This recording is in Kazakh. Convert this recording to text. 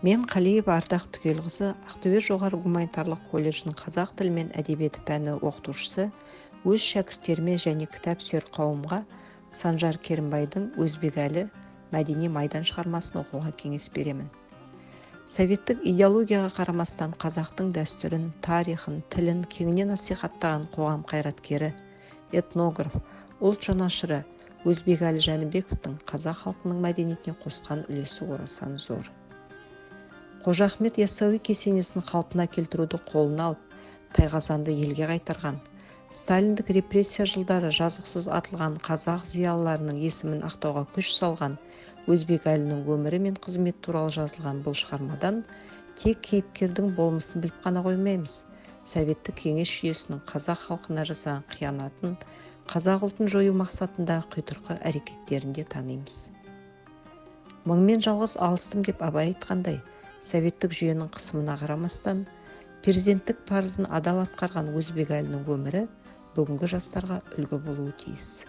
Мен, Қалиева Ардақ Түгелқызы, Ақтөбе жоғары гуманитарлық колледжінің қазақ тілі мен әдебиеті пәні оқытушысы, өз шәкірттеріме және кітап сүйер қауымға Санжар Керімбайдың «Өзбекәлі: мәдени майдан» шығармасын оқуға кеңес беремін. Советтік идеологияға қарамастан, қазақтың дәстүрін, тарихын, тілін кеңінен насихаттаған қоғам қайраткері, этнограф, ұлт жанашыры Өзбекәлі Жәнібековтің қазақ халқының мәдениетіне қосқан үлесі орасан зор. Қожа Ахмет Яссауи кесенесін қалпына келтіруді қолына алып, тайқазанды елге қайтарған, сталиндік репрессия жылдары жазықсыз атылған қазақ зиялыларының есімін ақтауға күш салған Өзбекәлінің өмірі мен қызметі туралы жазылған бұл шығармадан тек кейіпкердің болмысын біліп қана қоймаймыз, советтік кеңес жүйесінің қазақ халқына жасаған қиянатын, қазақ ұлтын жою мақсатындағы құйтырқы әрекеттерін де танимыз. «Мыңмен жалғыз алыстым» деп Абай айтқандай, советтік жүйенің қысымына қарамастан, перзенттік парызын адал атқарған Өзбекәлінің өмірі бүгінгі жастарға үлгі болуы тиіс.